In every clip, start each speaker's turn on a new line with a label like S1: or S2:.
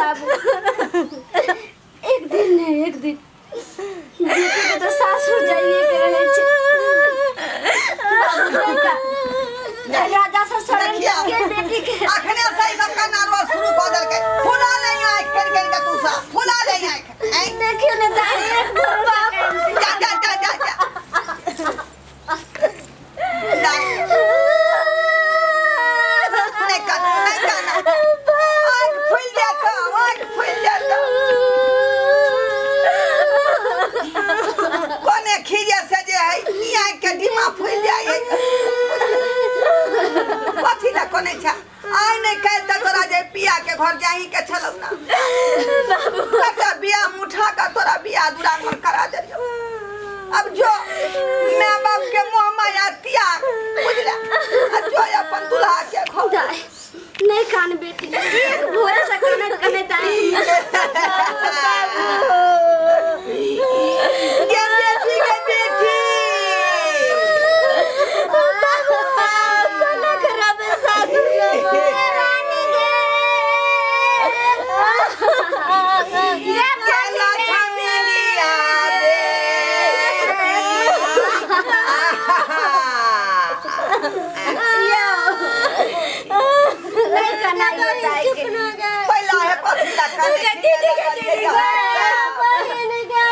S1: बाबू एक दिन नहीं एक दिन बेटी के तो सासुर जाइए के रहे छे राजा से शरण के बेटी के
S2: अखने से सब का नारवा शुरू क देलकै फुला ले आँख कर कर के तू सा फुला ले आँख
S1: देखियो ने दाई एक
S2: जा जा जा जा जा नहीं कर नहीं करना आँख फूल जाता आँख फूल जाता कोने खीरे से जे है ई आँख के डिमा फूल जाए कथी ला कोने छा आइ नहीं काल्हि तऽ तोरा जे पिया के घर जाही के छलौ ना बाबू बियाह मुठा का तोरा बियाह दुरागमन करा देलियौ अब जो my बाप के मोह माया त्याग बुझला आ जो अपन दुल्हा के घर
S1: नहीं कान बेटी एक भोरे से कानत कानत आई
S2: गे बेटी गे बेटी
S1: कोना खराब है सासुर रानी गे
S2: गे लक्ष्मीनिया
S1: नहीं काना ये दाई के
S2: पहला है कथी ला काने
S1: दीदी के दीदी बहन गे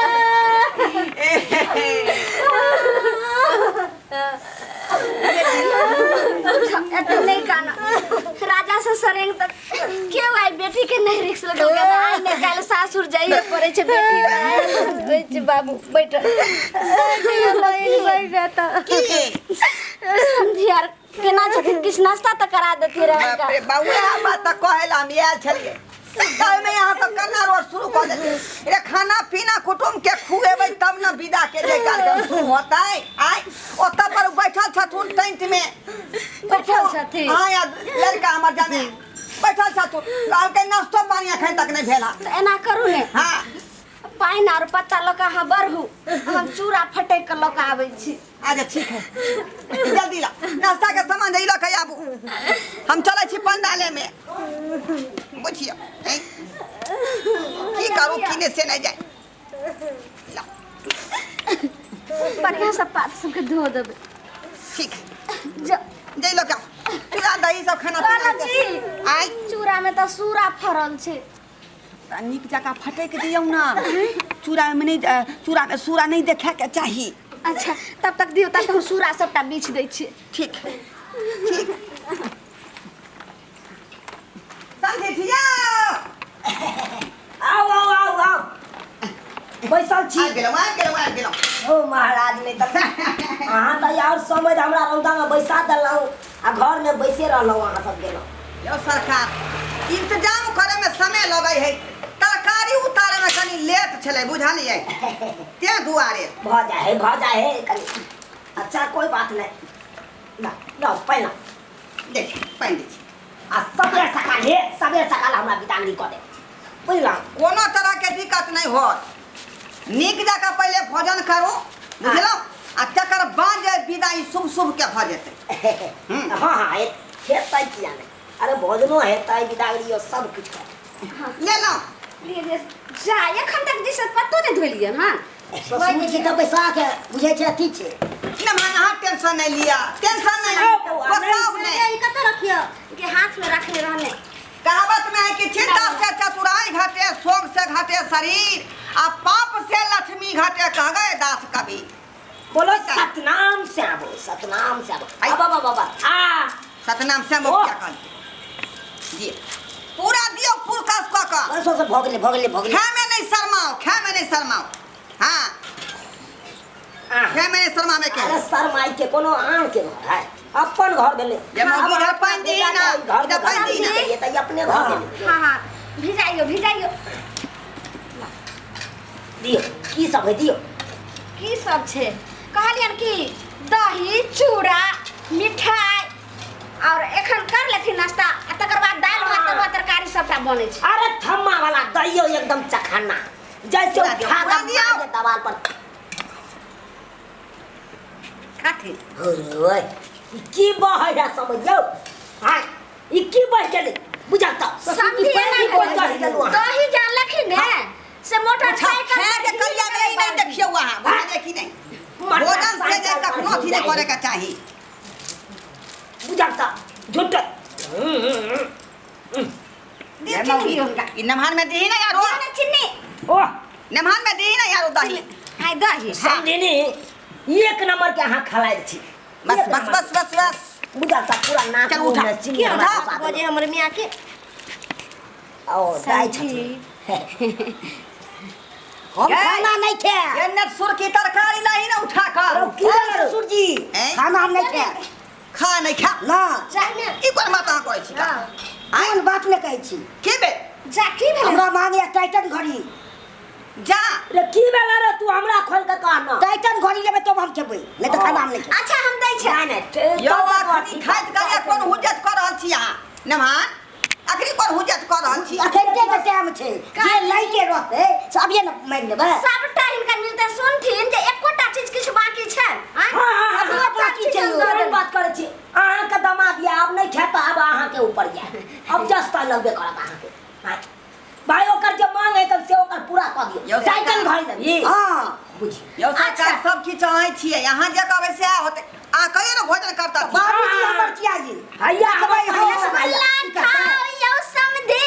S1: नहीं काना राजा से सरेंग तक क्यों आई बेटी के नहीं रिक्स लगल के आई ने काल सासुर जाइए पड़े छे बेटी के छै बाबू बैठ
S2: की
S1: समझियार केना छथिन किछ नाश्ता त करा देती रहे
S2: बाप रे बाबू इएह बात तऽ कहै लए हम आयल छलियै तब यहाँ सब करना रोड शुरू कऽ देलियै रे खाना पीना कुटुम्ब के खुएबै तब ने विदा के जे कार्यक्रम शुरू होतै आइ ओतऽ पर बैठल छथुन टेंट में
S1: बैठल छथिन?
S2: हाँ या लड़का हमर जाने बैठल छथुन कहलकै नाश्तो पानी एखन तक नहि भेल हँ
S1: त एना करू ने
S2: हाँ
S1: पानि आर पत्ता लऽ कऽ अहाँ बढ़ू हम चूड़ा फटकि कऽ लऽ कऽ आबै छी
S2: अच्छा ठीक है जल्दी ला नाश्ता के सामान जे लऽ के आबू हम चलै छी पंडाले में बुझियौ हैं? की करू की नहि से नहि जाय ला,
S1: बढ़िआँ से पात सबके धो देबै
S2: ठीक
S1: जा
S2: जै लऽ के आउ। चूड़ा दही सब खाना पीना
S1: कहलहुँ जी
S2: आइ
S1: चूड़ा में तऽ सूरा फड़ल छै
S2: तऽ नीक जकाँ फटकि दियौ ने चूड़ामे नहि चूड़ामे सूरा नहि देखैके चाही
S1: अच्छा तब तक दियौ तब तक हम सूरा सबटा बीछ दै छियै
S2: ठीक ठीक समझै छियै
S3: आउ आउ आउ आउ बैसल छी
S2: आबि गेलहुँ आबि गेलहुँ आबि गेलहुँ
S3: ओ महाराज नहि तऽ अहाँ तऽ आओर समझ हमरा रौदामे बैसा देलहुँ आ घरमे बैसे रहलहुँ अहाँ सब गेलहुँ
S2: यौ सरकार इंतजाम करे में समय लगै है तरकारी उतारे में कनी लेट छलै बुझलियै तें दुआरे
S3: भऽ जाइ है कनि अच्छा कोई बात नहीं ना ना पहिना
S2: देख पानि दै छी
S3: आ सबेर सकाल हे सबेर सकाल हमरा विदागरी कऽ दे बुझलहुँ
S2: कोनो तरह के दिक्कत नहीं होत नीक जकाँ पहिले भोजन करू बुझलहुँ आ तकर बाद जे विदाई शुभ शुभ के भऽ जेतै
S3: हाँ हाँ हेतै किया नहि अरे भोजनो हेतै विदागरियो सब किछु कर
S2: लेलहुँ
S1: लिए जा एखन तक दिस पत्तो नहि धोलियै हँ
S3: ससुर जी तऽ बैसा के बुझै छै अथी छै
S2: ना अहाँ टेंशन नहीं लिया टेंशन नहीं बसाउ नहीं
S1: ई कतऽ रखियो के हाथ में रखने रहने
S2: कहावत में है कि चिंता से चतुराई घटे शोक से घटे शरीर आ पाप से लक्ष्मी घटे कह गए दास कवि
S3: बोलो सतनाम श्याम सतनाम श्याम
S2: आई।
S3: अब अब अब आ
S2: सतनाम से
S3: ओ।
S2: मुखिया कहलकै जी पूरा दियो पुरकस कऽ कऽ
S3: बस बस भऽ गेलै भऽ गेलै भऽ गेलै
S2: खाय में नहीं शर्माओ खाय में नहीं शर्माओ हाँ
S3: आह,
S2: खाय में नहीं शर्मावे के
S3: अरे शर्माई के कोनो आन के घर है अपन घर भेलै
S2: जे मौगी
S3: अब
S2: घर
S3: अपना
S2: पानि दही
S3: बेटा
S2: ना,
S3: के घर
S2: इधर पानि दही ना।
S3: भेलियै तऽ ई अपने घर भेलै
S1: हाँ हाँ भिजाइयो भिजाइयो
S3: दियौ की सब है दियौ
S1: की सब छै कहलियन कि दही चूड़ा मिठाई और एखन कर लेथिन नाश्ता आ तकर बाद दालि भात तरुआ तरकारी सबटा बनै छै
S3: अरे थम्मा वाला दइयो एकदम चखाना जैसे
S2: पूरा दियौ,
S3: उठा
S2: पूरा
S3: के
S2: दियौ।
S3: मार दे दवाल पर
S2: खाथिन
S3: ओए ई की बहै है समझियौ हाँ ई की बह गेलै बुझल त
S1: समझी
S3: पहली कोई दही देलु अहाँ।
S1: दही जानलखिन ने से मोटरसाइकिल
S2: खाए के कलिया में ई नहीं देखियौ अहाँ, बुझलियै कि नहीं? भोजन से जे कखनो अथी नहीं करे के चाही।
S3: बुझल त झूठ
S1: दे चिन्नी हुनका।
S2: ई नमहान में दही ना यारो,
S1: दे चिन्नी।
S3: ओ
S2: नमहान में दही ना यारो दही।
S1: आइ दही।
S3: समझिनी एक नंबर के अहाँ खलाइ छी।
S2: बस बस बस बस बस
S3: बुझल त पूरा नाक
S2: चल उठा।
S3: मुँह में चिन्नी
S1: की
S3: हमरा
S2: उठा।
S3: घुसा देलक।
S1: बजे हमर मियाँ के
S3: ओ दाइ
S1: समझी।
S3: छथिन। हम
S2: ये।
S3: खाना नहीं खाए।
S2: ये नटसुर की तरकारी नहीं ना उठा कर।
S3: की भेल ससुर जी?
S2: हैं?
S3: खाना हम नहीं खाए।
S2: खा नहीं खा
S3: ना
S1: जा ने।
S2: ई कोन बात अहाँ कहै छी का? आँय?
S3: कोन बात नहीं कहै छी।
S2: के बे
S1: जा की भेल?
S3: हमरा मांगे टाइटन घड़ी।
S2: जा
S3: रे की भेल रे तू हमरा खोल के कह ना। टाइटन घड़ी लेबै तब हम खेबै, नहीं तऽ खाना हम नहीं खेबै।
S1: अच्छा हम दै छै।
S3: नहीं नहीं
S2: यौ अखनी खाइत करिया कोन हुज्जत कऽ रहल छी अहाँ नमहान? अखनी कोन हुज्जत कऽ रहल छी?
S3: अखन के टाइम छै जे लैके रहतै से अभिये ने मानि लेबै।
S1: सबटा हिनका मिलतै। सुनथिन जे एकोटा चीज किछु बाकी छै? आँय?
S3: हाँ, हाँ, हाँ,
S1: एकोटा
S3: बाकी
S1: चीज
S3: छै।
S1: हम दऽ
S3: कोन
S1: देबै।
S3: बात करै छी? अहाँके दमाद या आब नहीं खेता, आब अहाँके ऊपर या अब जस्ता लगबे करत अहाँके। हाँ। भाई ओकर जे मांग है तब से ओकर पूरा कऽ दियौ।
S2: यौ
S3: टाइटन
S2: सरकार।
S3: घड़ी लेबही। हाँ बुझी।
S2: यौ सरकार सब किछु चाहै छियै, अहाँ जे कहबै सएह होतै। अहाँ कहियो ने भोजन करता।
S3: बाबूजी हमर किया जी हैया
S1: रसगुल्ला खाओ यौ समधी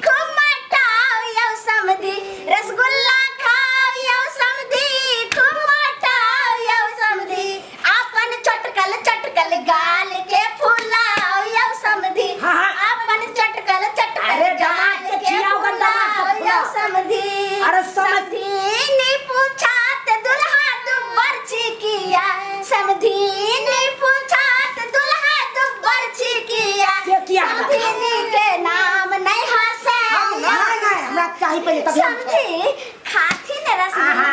S1: खूब मटाओ यौ समधी, रसगुल्ला खाओ यौ समधी खूब मटाओ यौ समधी, आपन चटकल चटकल गाल के फुलाओ यौ समधी,
S3: हाँ, हाँ।
S1: आपन चटकल चटकल
S3: अरे दमाद
S1: गाल
S3: के
S1: के
S3: खियाओ गन, दमाद के
S1: फुलाओ यौ
S3: फुलाओ।
S1: समधी।
S3: अरे समझ-
S1: समधी ने पूछा ते दुल्हा दुबर छिकिया, समधी ने पूछा ते दुल्हा दुबर छिकिया,
S3: से किया?
S1: समधिनी के नाम नहीं हंसे।
S2: हाँ,
S3: नहीं नहीं हमरा चाही पहिले तब हम
S1: समधी खाथी ने रसगुल्ला।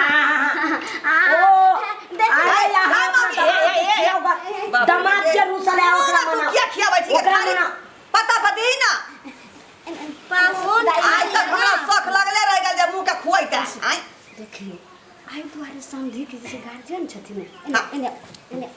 S3: आहा, ओ,
S1: देखियौ,
S3: अरे यहाँ
S2: हाँ,
S3: अपना
S2: मामी,
S3: दमाद
S2: ए, ए,
S3: के
S2: ए,
S3: खियाओ गन। दमाद के रूसल है ओकरा
S2: तू
S3: मना।
S2: किया खियाबै छी?
S3: ओकरा
S2: खाली
S3: मना।
S2: पता पति ना
S1: पाहुन
S2: आइ तक हमरा शौक लगले रहि गेल जे मुँह के खुआइते। आँय
S1: देखियौ आइ दुआरे समधी के जे गार्जियन छथिन एने
S2: हाँ।
S1: एने एने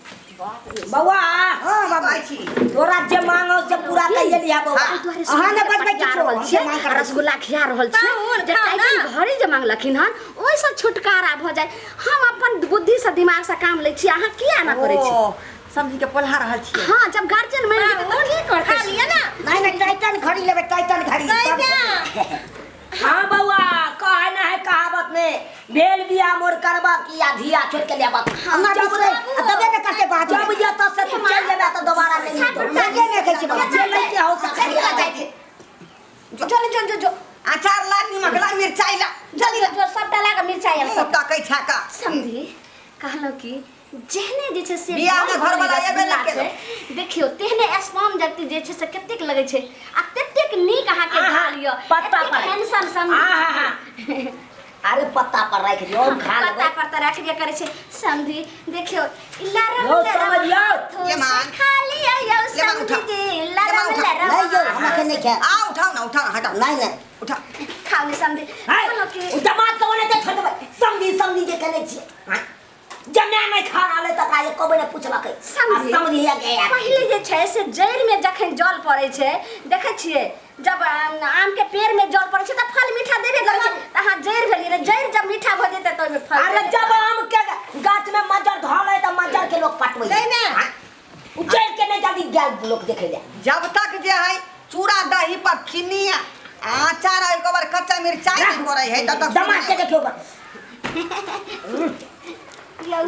S1: बाप रे।
S3: बौआ
S2: हाँ बाबा छी
S3: तोरा जे मांगो से पूरा कहिए लिया बौआ।
S1: एहि दुआरे
S3: अहाँ ने
S1: समधी के
S3: बजबै
S1: पटिया
S3: किछो,
S1: रहल
S3: हम
S1: छियै,
S3: जे मांग करबै।
S1: रसगुल्ला खिया रहल छियै।
S4: पाहुन,
S1: जे
S4: खाउ
S1: टाइटन
S4: ना।
S1: घड़ी जे मांगलखिन हन ओहिसँ छुटकारा भऽ जाय। हम अपन बुद्धि से दिमाग से काम लै छी, अहाँ किया एना करै छी?
S2: ओ समझी के पोल्हा रहल छियै।
S1: हाँ जब गार्जियन मानि जेतै तऽ की करतै?
S4: खा लिअ ना।
S3: नहीं नहीं टाइटन घड़ी लेबै, टाइटन घड़ी।
S4: नहीं
S3: तब-
S4: ना।
S3: हाँ बौआ कहे ना है कहावत में भेल बिया मोर करबा की या धिया छोड़ के लेबा।
S1: हमरा
S3: जब
S1: तबे ने करते बात।
S3: जब ये तो से तू चल जेबे तो दोबारा नहीं मिलतौ।
S1: सबटा
S3: नहीं कहै छी बौआ। जे लैके हो से
S1: चलि जाय। जो जो जो जो
S2: अचार ला, निमक ला, मिरचाई ला,
S1: जल्दी जो सबटा लागा मिरचाई आर
S2: मुँह
S1: सब।
S2: तकै छा का।
S1: समझी कहलहुँ कि जेहने जे छै से
S2: बियाहमे
S1: घर
S2: घरवला एबे
S1: रसगुल्ला
S2: नहि केलौ।
S1: छै, देखियौ तेहने स्पम जते जे छै से कतेक लगै छै आ ततेक नीक अहाँके
S3: आहा,
S1: गाल यऽ,
S3: पत्ता
S1: एतेक
S3: पर।
S1: हैंडसम समधी।
S3: आहा, अरे पत्ता पर राखि दियौ हम खा
S1: पत्ता
S3: लेबै।
S1: पर तऽ राखबे करै छै समधी। देखियौ ई लरम
S3: यौ,
S1: लरम
S3: समझियौ।
S1: हाथो
S2: ले
S1: से
S2: मान।
S1: खा लिअ यौ
S2: ले मान,
S1: समधी
S2: उठा।
S1: जी,
S2: ले
S1: लरम
S2: मान, उठा।
S1: लरम
S3: नहीं यौ हमरा के नहीं खाए।
S2: आ उठाउ ना, उठाउ ना, हटाउ।
S3: नहीं नहीं
S2: उठा।
S1: खाउ ने समधी।
S3: है
S1: कहलहुँ कि
S3: उ दमाद के ओने के छोड़ देबै। समधी समधी जे कहने छियै। हाँ। जम्या नहीं खा रहलै तऽ का एको बेर पुछलकै।
S1: समधी।
S3: आ समधी गया।
S1: पहिले जे छै से जड़ि में जखन जल पड़ै छै देखै छियै जब आम के पेड़ में जल पड़ै छै तऽ फल मीठा देबे करै छै। तऽ अहाँ जड़ि भेलियै ने, जड़ि जब मीठा भऽ जेतै तऽ ओहिमे फल
S3: अरे
S1: देबे।
S3: जब आम के गाछ में मज्जर धरलै तऽ मज्जर के लोग पटबै।
S4: नहीं ना।
S3: हाँ। उ जड़ि के नहीं जल्दी गेल लोग देखै ले।
S2: जब तक जे है चूड़ा दही पर चीनी आ अचार आ एको बार कच्चा मिरचाई नहीं पड़ै है तब तक
S3: दमाद के देखियौ बा।
S1: यौ।